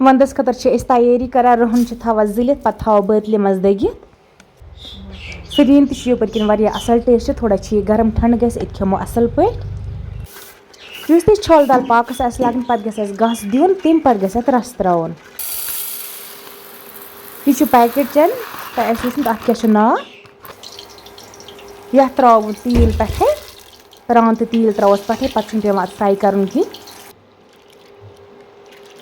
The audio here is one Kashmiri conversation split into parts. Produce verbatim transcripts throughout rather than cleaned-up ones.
وَندَس خٲطرٕ چھِ أسۍ تیٲری کَران، رُہَن چھِ تھاوان زٕلِتھ، پَتہٕ تھاوان بٲتلہِ منٛز دٔگِتھ۔ سُہ رِن تہِ چھُ یَپٲرۍ کِنۍ واریاہ اَصٕل ٹیسٹ، تھوڑا چھِ یہِ گرم، ٹھنٛڈ گژھِ، أتۍ کھٮ۪مو اَصٕل پٲٹھۍ۔ یُس تہِ چھۄلہٕ دال پاکَس آسہِ لاگُن، پَتہٕ گژھِ اَسہِ گَس دیُن، تَمہِ پَتہٕ گژھِ اَتھ رَس ترٛاوُن۔ یہِ چھُ packet چَن، تۄہہِ آسہِ وٕچھمُت اَتھ کیٛاہ چھُ ناو۔ یَتھ ترٛاوُن تیٖل پٮ۪ٹھَے، پرٛان تہٕ تیٖل ترٛاووس پٮ۪ٹھَے، پَتہٕ چھُنہٕ پٮ۪وان اَتھ fry کَرُن کِہیٖنۍ۔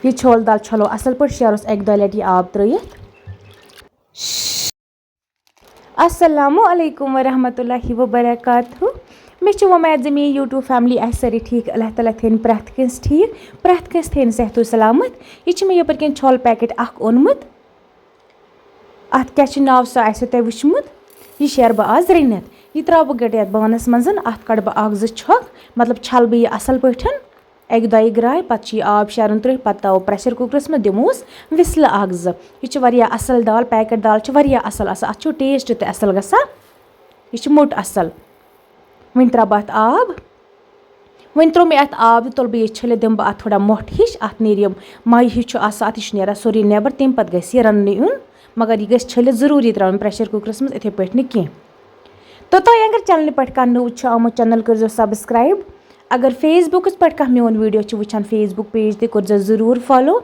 یہِ چھۄلہٕ دال چھۄلو اَصٕل پٲٹھۍ، شیرُس اَکہِ دۄیہِ لَٹہِ یہِ آب ترٛٲیِتھ۔ السلام علیکم ورحمۃ اللہ وبرکاتہ۔ مےٚ چھِ وۄمید زِ میٛٲنۍ YouTube family آسہِ سٲرٕے ٹھیٖک۔ اللہ تعالیٰ تھٲیِن پرٛٮ۪تھ کٲنٛسہِ ٹھیٖک، پرٛٮ۪تھ کٲنٛسہِ تھٲیِن صحت و سلامت۔ یہِ چھِ مےٚ یَپٲرۍ کِنۍ چھۄلہٕ packet اَکھ اوٚنمُت۔ اَتھ کیٛاہ چھِ ناو، سُہ آسیو تۄہہِ وٕچھمُت۔ یہِ شیرٕ بہٕ آز رٔنِتھ۔ یہِ ترٛاوٕ بہٕ گۄڈٕ یَتھ بانَس منٛز۔ اَتھ کَڑٕ بہٕ اَکھ زٕ چھۄکھ، مطلب چھَلہٕ بہٕ یہِ اَصٕل پٲٹھۍ۔ اَکہِ دۄیہِ گرٛایہِ، پَتہٕ چھُ یہِ آب شیرُن ترٛٲوِتھ، پَتہٕ ترٛاوو pressure cookerَس منٛز، دِموس whistle اَکھ زٕ۔ یہِ چھِ واریاہ اَصٕل دال، packet دال چھِ واریاہ اَصٕل آسان، اَتھ چھُ taste تہِ اَصٕل گژھان۔ یہِ چھُ موٚٹ اَصٕل۔ وۄنۍ ترٛاوٕ بہٕ اَتھ آب۔ وۄنۍ ترٛوو مےٚ اَتھ آب تہٕ تُلہٕ بہٕ یہِ چھٔلِتھ، دِمہٕ بہٕ اَتھ تھوڑا مۄٹھ ہِش، اَتھ نیرِ یِم مَیہِ ہِش چھُ آسان، اَتھ یہِ چھُ نیران سورُے نٮ۪بَر، تَمہِ پَتہٕ گژھِ یہِ رَننہٕ یُن۔ مگر یہِ گژھِ چھٔلِتھ ضروٗری ترٛاوُن pressure cookerَس منٛز، یِتھَے پٲٹھۍ نہٕ کینٛہہ۔ تہٕ تۄہہِ اگر channelہِ پٮ۪ٹھ کانٛہہ نوٚو چھُ آمُت، channel کٔرۍزیو subscribe۔ اگر Facebookَس پٮ۪ٹھ کانٛہہ میون video چھُ وٕچھان، Facebook page تہِ کٔرۍزیو ضروٗر follow۔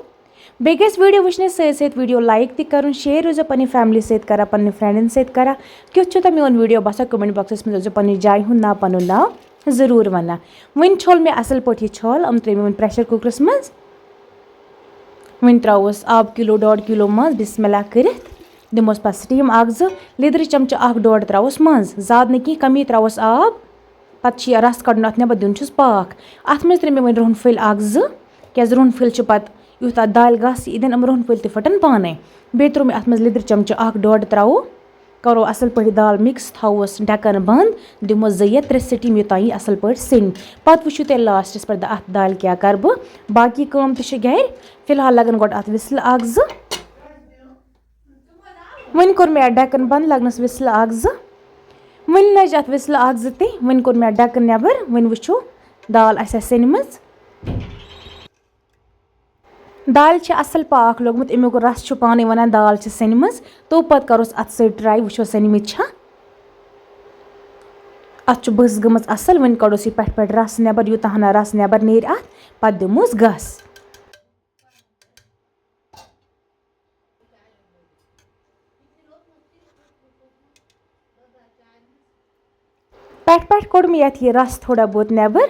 بیٚیہِ گژھِ video وٕچھنَس سۭتۍ سۭتۍ video like تہِ کَرُن، share روٗزیو پنٛنہِ family سۭتۍ کَران، پنٛنٮ۪ن friendَن سۭتۍ کَران۔ کیُتھ چھُ تۄہہِ میون video باسان، comment boxَس منٛز ٲسۍزیو پنٛنِس جایہِ ہُنٛد ناو، پَنُن ناو ضروٗر وَنان۔ وۄنۍ چھوٚل مےٚ اَصٕل پٲٹھۍ یہِ چھۄل، یِم ترٛٲے مےٚ وۄنۍ pressure cookerَس منٛز۔ وۄنۍ ترٛاووس آب کِلوٗ ڈۄڈ کِلوٗ منٛز، بسم اللہ کٔرِتھ دِموس پَتہٕ steam اَکھ زٕ۔ لیٚدرِ چمچہٕ اَکھ ڈۄڈ ترٛاووس منٛز، زیادٕ نہٕ کینٛہہ، کَمٕے ترٛاووس آب۔ پَتہٕ چھُ یہِ رَس کَڑُن اَتھ نٮ۪بر، دیُن چھُس پاکھ۔ اَتھ منٛز ترٛٲے مےٚ وۄنۍ رُہُن پھٔلۍ اَکھ زٕ، کیٛازِ رُہُن پھٔلۍ چھِ پَتہٕ یُتھ اَتھ دالہِ گَس یی دِنہٕ، یِم رُہُن پھٔلۍ تہِ پھٕٹَن پانَے۔ بیٚیہِ ترٛوو مےٚ اَتھ منٛز لیٚدرِ چمچہٕ اَکھ ڈۄڈ ترٛاوو۔ کَرو اَصٕل پٲٹھۍ دال mix، تھاووس ڈھکَن بنٛد، دِمو زٕ یا ترٛےٚ steam یوٚتام یہِ اَصٕل پٲٹھۍ سیٚنہِ۔ پَتہٕ وٕچھِو تُہۍ lastَس پٮ۪ٹھ، اَتھ دالہِ کیٛاہ کَرٕ بہٕ۔ باقٕے کٲم تہِ چھِ گَرِ۔ فی الحال لَگَن گۄڈٕ اَتھ whistle اَکھ زٕ۔ وۄنۍ کوٚر مےٚ اَتھ ڈھکَن بنٛد، لَگنَس whistle اَکھ زٕ۔ وۄنۍ لٔج اَتھ whistle اَکھ زٕ تہِ، وۄنۍ کوٚر مےٚ اَتھ ڈھکَن نٮ۪بر۔ وۄنۍ وٕچھِو دال آسیٛا سیٚنمٕژ۔ دالہِ چھِ اَصٕل پاکھ لوٚگمُت، اَمیُک رَس چھُ پانَے وَنان دال چھِ سیٚنمٕژ۔ تو پَتہٕ کَروس اَتھ سۭتۍ try، وٕچھو سیٚنمٕژ چھا۔ اَتھ چھُ بٕز گٔمٕژ اَصٕل۔ وۄنۍ کَڑوس یہِ پٮ۪ٹھ پٮ۪ٹھ رَس نٮ۪بر، یوٗتاہ ہنا رَس نٮ۪بر نیرِ اَتھ، پَتہٕ دِموس گَس۔ پٮ۪ٹھ پٮ۪ٹھ کوٚڑ مےٚ یَتھ یہِ رَس تھوڑا بہت نٮ۪بر۔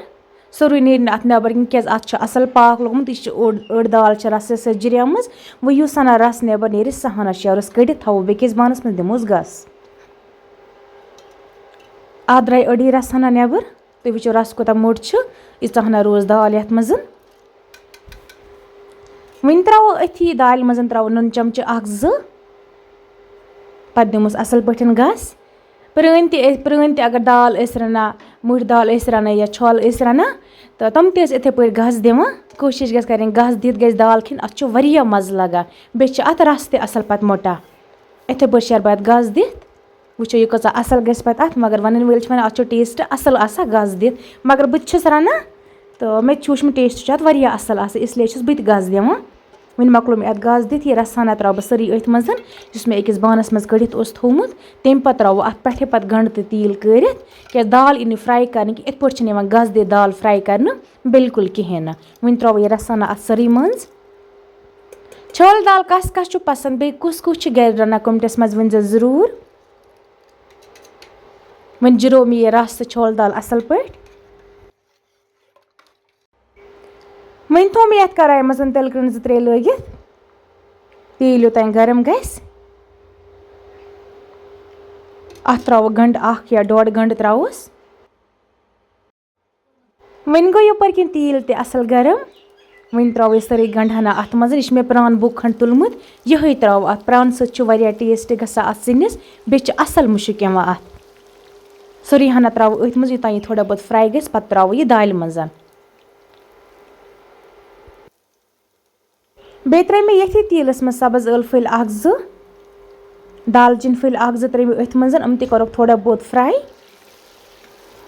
سورُے نیرِ نہٕ اَتھ نٮ۪بر کِہیٖنۍ، کیٛازِ اَتھ چھُ اَصٕل پاکھ لوٚگمُت۔ یہِ چھِ اوٚڑ، أڑ دال چھِ رَسَس سۭتۍ جِریمٕژ۔ وۄنۍ یُس ہنا رَس نٮ۪بر نیرِ، سُہ ہنا شیرُس کٔڑِتھ، تھاوو بیٚکِس بانَس منٛز، دِموس گَس۔ اَتھ درٛاے أڑٕے رَس ہنا نٮ۪بر۔ تُہۍ وٕچھِو رَس کوٗتاہ موٚٹ چھُ، ییٖژاہ ہنا روٗز دال یَتھ منٛز۔ وۄنۍ ترٛاوو أتھی دالہِ منٛز، ترٛاوو نُن چمچہٕ اَکھ زٕ، پَتہٕ دِموس اَصٕل پٲٹھۍ گَس۔ پرٛٲنۍ تہِ ٲسۍ، پرٛٲنۍ تہِ اگر دال ٲسۍ رَنان، مُٹھ دال ٲسۍ رَنان یا چھۄل ٲسۍ رَنان، تہٕ تِم تہِ ٲسۍ یِتھَے پٲٹھۍ گَس دِوان۔ کوٗشِش گژھِ کَرٕنۍ گَس دِتھ گژھِ دال کھیٚنۍ، اَتھ چھُ واریاہ مَزٕ لَگان، بیٚیہِ چھِ اَتھ رَس تہِ اَصٕل پَتہٕ مۄٹان۔ یِتھَے پٲٹھۍ شیرٕ بہٕ اَتھ گَس دِتھ۔ وٕچھو یہِ کۭژاہ اَصٕل گژھِ پَتہٕ اَتھ، مگر وَنَن وٲلۍ چھِ وَنان اَتھ چھُ taste اَصٕل آسان گَس دِتھ، مگر بہٕ تہِ چھَس رَنان تہٕ مےٚ تہِ چھُ وٕچھمُت taste چھُ اَتھ واریاہ اَصٕل آسان، اِسلیے چھَس بہٕ تہِ گَس دِوان۔ وۄنۍ مۄکلو مےٚ اَتھ گَس دِتھ، یہِ رَس ہنا ترٛاوٕ بہٕ سٲرٕے أتھۍ منٛز، یُس مےٚ أکِس بانَس منٛز کٔڑِتھ اوس تھوٚومُت، تَمہِ پَتہٕ ترٛاوو اَتھ پٮ۪ٹھَے پَتہٕ گَنٛڈٕ تہٕ تیٖل کٲرِتھ، کیٛازِ دال یی نہٕ fry کَرنہٕ کینٛہہ، یِتھ پٲٹھۍ چھِنہٕ یِوان گَس دِتھ دال fry کَرنہٕ بِلکُل کِہیٖنۍ نہٕ۔ وۄنۍ ترٛاوو یہِ رَس ہنا اَتھ سٲرٕے منٛز۔ چھولہٕ دال کَس کَس چھُ پَسنٛد، بیٚیہِ کُس کُس چھُ گَرِ رَنان، comments منٛز ؤنۍزیو ضروٗر۔ وۄنۍ جِرو مےٚ یہِ رَس تہٕ چھولہٕ دال اَصٕل پٲٹھۍ۔ وۄنۍ تھوٚو مےٚ یَتھ کَرایہِ منٛز تِلہٕ کٔرٕنۍ زٕ ترٛےٚ لٲگِتھ، تیٖل یوٚتام گرم گژھِ۔ اَتھ ترٛاوو گَنٛڈٕ اَکھ یا ڈۄڈ گَنٛڈٕ ترٛاووس۔ وۄنۍ گوٚو یَپٲرۍ کِنۍ تیٖل تہِ اَصٕل گرم۔ وۄنۍ ترٛاوو أسۍ سٲرٕے گَنٛڈٕ ہنا اَتھ منٛز۔ یہِ چھِ مےٚ پرٛان بُک کھنٛڈ تُلمُت، یِہوٚے ترٛاوو اَتھ۔ پرٛان سۭتۍ چھُ واریاہ taste گژھان اَتھ سِنِس، بیٚیہِ چھُ اَصٕل مُشُک یِوان اَتھ۔ سورُے ہنا ترٛاوو أتھۍ منٛز، یوٚتام یہِ تھوڑا بہت fry گژھِ، پَتہٕ ترٛاوو یہِ دالہِ منٛز۔ بیٚیہِ ترٛٲے مےٚ ییٚتھی تیٖلَس منٛز سبٕز ٲلہٕ پھٔلۍ اَکھ زٕ، دالچیٖن پھٔلۍ اَکھ زٕ ترٛٲے مےٚ أتھۍ منٛز، یِم تہِ کَرَکھ تھوڑا بہت fry۔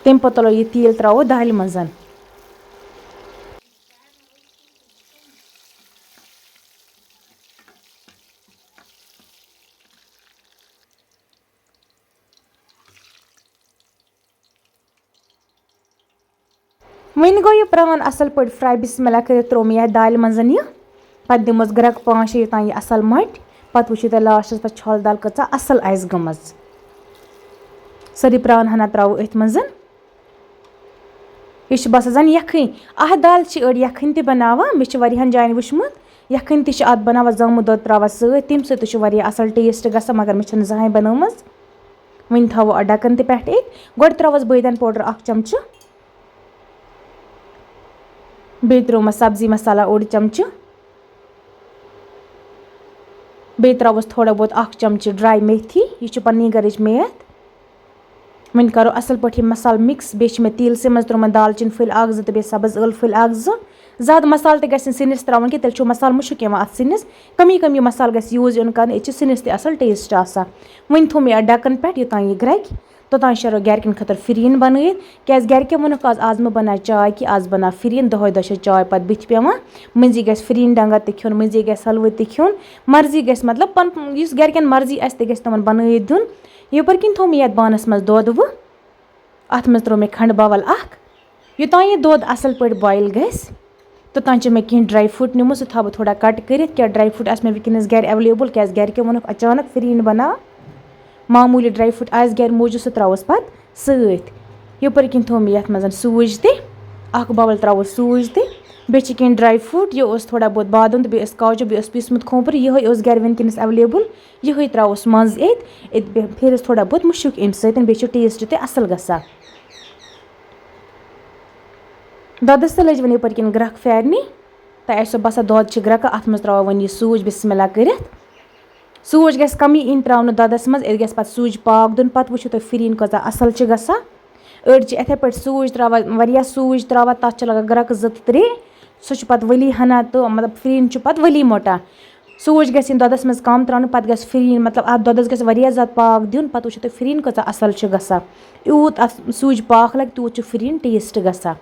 تَمہِ پَتہٕ تُلو یہِ تیٖل، ترٛاوو دالہِ منٛز۔ وۄنۍ گوٚو یہِ پرٛان اَصٕل پٲٹھۍ fry۔ بسم اللہ کٔرِتھ ترٛوو مےٚ یَتھ دالہِ منٛز یہِ۔ پَتہٕ دِمَس گرٛٮ۪کہٕ پانٛژھ شےٚ، یوٚتام یہِ اَصٕل مۄٹہِ۔ پَتہٕ وٕچھِو تُہۍ lastس پَتہٕ چھۄلہٕ دال کۭژاہ اَصٕل آسہِ گٔمٕژ۔ سٲرٕے پرٛان ہنا ترٛاوو أتھۍ منٛز۔ یہِ چھِ باسان زَن یَکھٕنۍ۔ اَتھ دالہِ چھِ أڑۍ یَکھٕنۍ تہِ بَناوان۔ مےٚ چھِ واریاہَن جایَن وٕچھمُت، یَکھٕنۍ تہِ چھِ اَتھ بَناوان، زامُت دۄد ترٛاوان سۭتۍ، تَمہِ سۭتۍ تہِ چھُ واریاہ اَصٕل taste گژھان، مگر مےٚ چھَنہٕ زٕہٕنۍ بَنٲومٕژ۔ وۄنۍ تھاوو اَتھ ڈَکَن تہِ پٮ۪ٹھ أتھۍ۔ گۄڈٕ ترٛاوَس بٲدیان powder اَکھ چَمچہٕ۔ بیٚیہِ ترٛوومَس سبزی مسالہ اوٚڑ چمچہٕ۔ بیٚیہِ ترٛاووس تھوڑا بہت اکھ چمچہٕ dry میتھی، یہِ چھِ پننی گرٕچ میتھ۔ وۄنۍ کرو اصل پٲٹھۍ یہِ مسالہٕ mix۔ بیٚیہِ چھِ مےٚ تیٖلسٕے منٛز ترٛوومُت دالچیٖن پھٔلۍ اکھ زٕ تہٕ بیٚیہِ سبٕز ٲلہٕ پھٔلۍ اکھ زٕ۔ زیادٕ مسالہٕ تہِ گژھِ نہٕ سِنِس ترٛاوُن کینٛہہ، تیٚلہِ چھُ مسالہٕ مُشُک یِوان اتھ سِنِس۔ کمی کمی مسالہٕ گژھِ use یُن کرنہٕ، ییٚتہِ چھُ سِنِس تہِ اصل taste آسان۔ وۄنۍ تھوٚو مےٚ اتھ ڈکن پٮ۪ٹھ، یوٚتام یہِ گرٮ۪کہِ۔ توٚتام شیرو گرِکٮ۪ن خٲطرٕ فِرِنۍ بنٲیِتھ، کیازِ گرِکٮ۪ن ووٚنُکھ آز، آز مہٕ بناو چاے کینٛہہ، آز بناو فِرِنۍ، دۄہے دۄہے چھِ چاے پتہٕ بٕتھِ پٮ۪وان، مٔنٛزی گژھِ فِرِنۍ ڈنگر تہِ کھیوٚن، مٔنٛزی گژھِ حلوٕ تہِ کھیوٚن، مرضی گژھِ، مطلب، پن-، یُس گرِکٮ۪ن مرضی آسہِ، تہِ گژھِ تِمن بنٲیِتھ دیُن۔ یپٲرۍ کِنۍ تھوٚو مےٚ یتھ بانس منٛز دۄد وُہ، اتھ منٛز ترٛوو مےٚ کھنٛڈٕ بول اکھ، یوٚتام یہِ دۄد اصل پٲٹھۍ boil گژھِ۔ توٚتام چھِ مےٚ کینٛہہ dry fruit نِمُت، سُہ تھاوٕ بہٕ تھوڑا cut کٔرِتھ۔ کینٛہہ dry fruit آسہِ مےٚ وٕنکیٚنَس گرِ available، کیازِ گرِکٮ۪و ووٚنُکھ اچانک فِرِنۍ بناو، معموٗلی dry fruit آسہِ گرِ موٗجوٗد، سُہ ترٛاوَس پتہٕ سۭتۍ۔ یپٲرۍ کِنۍ تھوٚو مےٚ یَتھ منٛز سوٗجۍ تہِ، اکھ bowl ترٛاوَس سوٗجۍ تہِ، بیٚیہِ چھِ کینٛہہ dry fruit، یہِ اوس تھوڑا بہت بادام تہٕ بیٚیہِ ٲس کاجوٗ، بیٚیہِ اوس پیٖسمُت کھوٗپرٕ، یِہوٚے اوس گرِ وٕنکیٚنَس available، یِہوٚے ترٛاوَس منٛز أتھۍ، أتھۍ بیٚیہِ پھیرَس تھوڑا بہت مُشُک اَمہِ سۭتۍ، بیٚیہِ چھُ taste تہِ اَصٕل گژھان۔ دۄدَس تہِ لٔج وۄنۍ یَپٲرۍ کِنۍ گرٛٮ۪کھ پھیرنہِ۔ تۄہہِ آسیو باسان، دۄد چھِ گرٛٮ۪کہٕ، اَتھ منٛز ترٛاوو وۄنۍ یہِ سوٗجۍ بسم اللہ کٔرِتھ۔ سوٗجۍ گژھِ کَمٕے یِنۍ ترٛاونہٕ دۄدَس منٛز، أتھۍ گژھِ پَتہٕ سوٗجۍ پاک دیُن۔ پَتہٕ وٕچھِو تُہۍ فِرِنۍ کۭژاہ اَصٕل چھِ گژھان۔ أڑۍ چھِ یِتھَے پٲٹھۍ سوٗجۍ ترٛاوان، واریاہ سوٗجۍ ترٛاوان، تَتھ چھِ لَگان گرٛٮ۪کہٕ زٕ تہٕ ترٛےٚ۔ سُہ چھُ پَتہٕ ؤلی ہَنا تہٕ، مطلب، فِرِنۍ چھُ پَتہٕ ؤلی مۄٹان۔ سوٗجۍ گژھِ یِنۍ دۄدَس منٛز کَم ترٛاونہٕ، پَتہٕ گژھِ فِرِنۍ، مطلب، اَتھ دۄدَس گژھِ واریاہ زیادٕ پاک دیُن۔ پَتہٕ وٕچھِو تُہۍ فِرِنۍ کۭژاہ اَصٕل چھِ گژھان۔ یوٗت اَتھ سوٗجۍ پاک لَگہِ، تیوٗت چھُ فِرِنۍ taste گژھان۔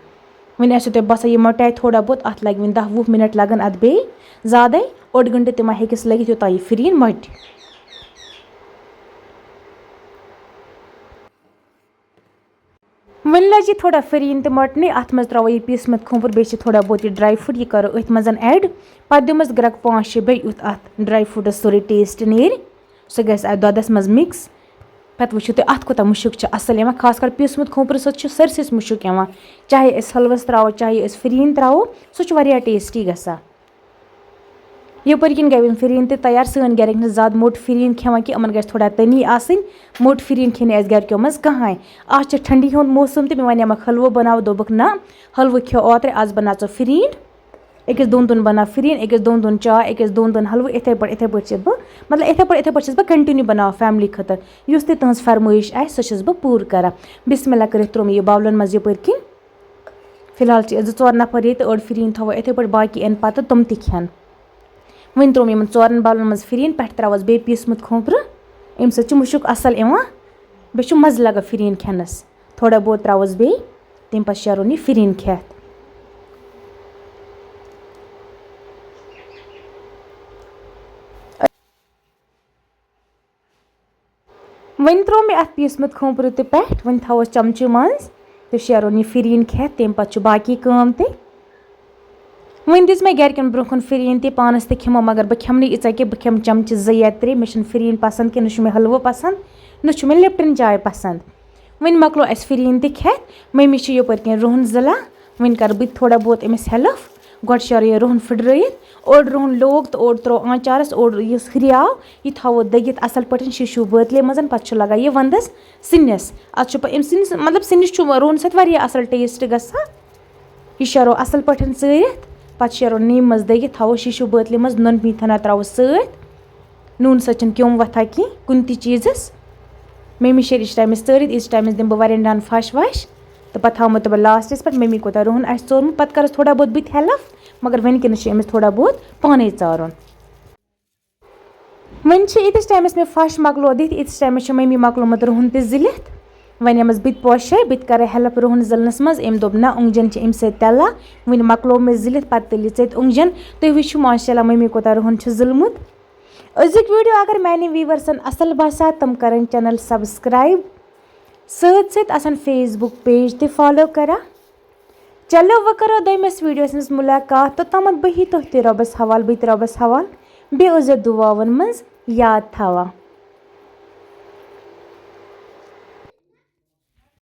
وۄنۍ آسیو تۄہہِ باسان، یہِ مۄٹیٛاے تھوڑا بہت، اَتھ لَگہِ وۄنۍ دَہ وُہ مِنَٹ لَگَن اَتھ بیٚیہِ زیادَے، اوٚڑ گھنٹہٕ تہِ ما ہیٚکِس لٔگِتھ، یوٚتام یہِ فِرِنۍ مۄٹہِ۔ وۄنۍ لٔج یہِ تھوڑا فِرِنۍ تہِ مۄٹنہِ، اَتھ منٛز ترٛاوو یہِ پیٖسمُت کھوٗپُر، بیٚیہِ چھِ تھوڑا بہت یہِ dry fruit، یہِ کَرو أتھۍ منٛز add۔ پَتہٕ دِمَس گرٛٮ۪کہٕ پانٛژھ شےٚ، بیٚیہِ یُتھ اَتھ dry fruitس سورُے taste نیرِ، سُہ گژھِ اَتھ دۄدَس منٛز mix۔ پَتہٕ وٕچھِو تُہۍ، اَتھ کوٗتاہ مُشُک چھُ اَصٕل یِوان، خاص کر پیٖسمُت کھوٗپرٕ سۭتۍ چھُ سٲرسٕے مُشُک یِوان، چاہے أسۍ حلوَس ترٛاوو، چاہے أسۍ فِرِنۍ ترٛاوو، سُہ چھُ واریاہ tasty گژھان۔ یپٲرۍ کِنۍ گٔے وۄنۍ فِرِنۍ تہِ تیار۔ سٲنۍ گرِکۍ نہٕ زیادٕ موٚٹ فِرِنۍ کھٮ۪وان کینٛہہ، یِمن گژھِ تھوڑا تٔنی آسٕنۍ۔ موٚٹ فِرِنۍ کھیٚنہِ اَسہِ گرِکیو منٛز کٕہٕنۍ۔ آز چھِ ٹھنڈی ہُنٛد موسم تہٕ مےٚ وَنیٛومَکھ حلوٕ بَناو، دوٚپُکھ نہ، حلوٕ کھیوٚو اوترَے، آز بَناو ژٕ فِرِنۍ۔ أکِس دۄن دۄہَن بَناو فِرِنۍ، أکِس دۄن دۄہَن چاے، أکِس دۄن دۄہَن حلوٕ، یِتھَے پٲٹھۍ، یِتھَے پٲٹھۍ چھَس بہٕ، مطلب، یِتھَے پٲٹھۍ، یِتھَے پٲٹھۍ چھَس بہٕ continue بَناوان family خٲطرٕ۔ یُس تہِ تٕہٕنٛز فرمٲیِش آسہِ، سۄ چھَس بہٕ پوٗرٕ کران۔ بسم اللہ کٔرِتھ ترٛوو مےٚ یہِ bowlن منٛز یپٲرۍ کِنۍ۔ فی الحال چھِ أسۍ زٕ ژور نفر ییٚتہِ، أڑ فِرِنۍ تھاوو یِتھَے پٲٹھۍ، باقی یِن پَتہٕ تِم تہِ کھٮ۪ن۔ وۄنۍ ترٛوو مےٚ یِمَن ژورَن bowlن منٛز فِرِنۍ، پٮ۪ٹھٕ ترٛاوَس بیٚیہِ پیٖسمُت کھوٗپرٕ، اَمہِ سۭتۍ چھُ مُشُک اَصٕل یِوان، بیٚیہِ چھُ مَزٕ لَگان فِرِنۍ کھٮ۪نَس۔ تھوڑا بہت ترٛاوَس بیٚیہِ، تَمہِ پَتہٕ شیرون یہِ فِرِنۍ کھٮ۪تھ۔ وۄنۍ ترٛوو مےٚ اَتھ پیٖسمُت کھوٗپرٕ تہِ پٮ۪ٹھ، وۄنۍ تھاووس چمچہٕ منٛز تہٕ شیرون یہِ فِرِنۍ کھٮ۪تھ، تَمہِ پَتہٕ چھُ باقی کٲم تہِ۔ وۄنۍ دِژ مےٚ گرِکٮ۪ن برٛونٛہہ کُن فِرِنۍ تہِ، پانَس تہِ کھٮ۪مو، مگر بہٕ کھٮ۪مہٕ نہٕ ییٖژاہ کینٛہہ، بہٕ کھٮ۪مہٕ چمچہٕ زٕ یا ترٛےٚ، مےٚ چھُنہٕ فِرِنۍ پَسنٛد کینٛہہ، نہ چھُ مےٚ حلوٕ پَسنٛد، نہ چھُ مےٚ لِپٹَن چاے پَسنٛد۔ وۄنۍ مۄکلو اَسہِ فِرِنۍ تہِ کھٮ۪تھ، مٔمی چھِ یَپٲرۍ کِنۍ رُہَن زٕلان، وۄنۍ کَرٕ بہٕ تہِ تھوڑا بہت أمِس help۔ گۄڈٕ شیرو یہِ رُہَن پھٕٹرٲیِتھ، اوٚڑ رُہَن لوگ تہٕ اوٚڑ ترٛوو آنٛچارَس، اوٚڑ یُس ہُریو، یہِ تھاوو دٔگِتھ اَصٕل پٲٹھۍ شیٖشوٗ بٲتلہِ منٛز، پَتہٕ چھُ لَگان یہِ وَنٛدَس سِنِس۔ اَتھ چھُ پَتہٕ أمۍ سٕنٛدِس، مطلب، سِنِس چھُ رُہَن سۭتۍ واریاہ اَصٕل taste گژھان۔ یہِ شیرو اَصٕل پٲٹھۍ ژٲرِتھ، پَتہٕ شیرو نیٖمہِ منٛز دٔگِتھ، تھاوو شیٖشوٗ بٲتلہِ منٛز، نُن پیٖنٛتہِ ہنا ترٛاوو سۭتۍ۔ نوٗنہٕ سۭتۍ چھُنہٕ کیوٚم وۄتھان کینٛہہ کُنہِ تہِ چیٖزَس۔ مٔمی شیرِ ییٖتِس ٹایمَس ژٲرِتھ، ییٖتِس ٹایمَس دِمہٕ بہٕ واریاہَن ڈَن پھَش وَش، تہٕ پَتہٕ تھاوو تِمَن lastس پٮ۪ٹھ۔ مٔمی کوٗتاہ رُہَن آسہِ ژورمُت، پَتہٕ کَرَس تھوڑا بہت بہٕ تہِ help، مگر وٕنکیٚنَس چھُ أمِس تھوڑا بہت پانَے ژارُن۔ وۄنۍ چھِ ییٖتِس ٹایمَس مےٚ پھَش مۄکلو دِتھ، ییٖتِس ٹایمَس چھِ مٔمی مۄکلومُت رُہَن تہِ زٕلِتھ۔ وۄنۍ یَمَس بہٕ تہِ پوشے، بہٕ تہِ کَرٕ help رُہَن زٕلنَس منٛز۔ أمۍ دوٚپ، "نہ، اوٚنٛگجَن چھِ اَمہِ سۭتۍ تَلان، وٕنہِ مۄکلو مےٚ زٕلِتھ، پَتہٕ تٔلۍ ژےٚ تہِ اوٚنٛگجَن۔" تُہۍ وٕچھِو، ماشاء اللہ، مٔمی کوٗتاہ رُہَن چھُ زٕلمُت۔ أزیُک video اگر میانٮ۪ن viewersن اصل باسیو، تِم کرن channel subscribe، سۭتۍ سۭتۍ آسن Facebook page تہِ follow کران۔ چلو، وۄنۍ کرو دوٚیمِس ویٖڈیوَس منٛز مُلاقات۔ توٚتامَتھ بِہِو تُہۍ تہِ رۄبَس حوال، بہٕ تہِ رۄبَس حوال۔ بیٚیہِ ٲسۍزیو دُعاوَن منٛز یاد تھاوان۔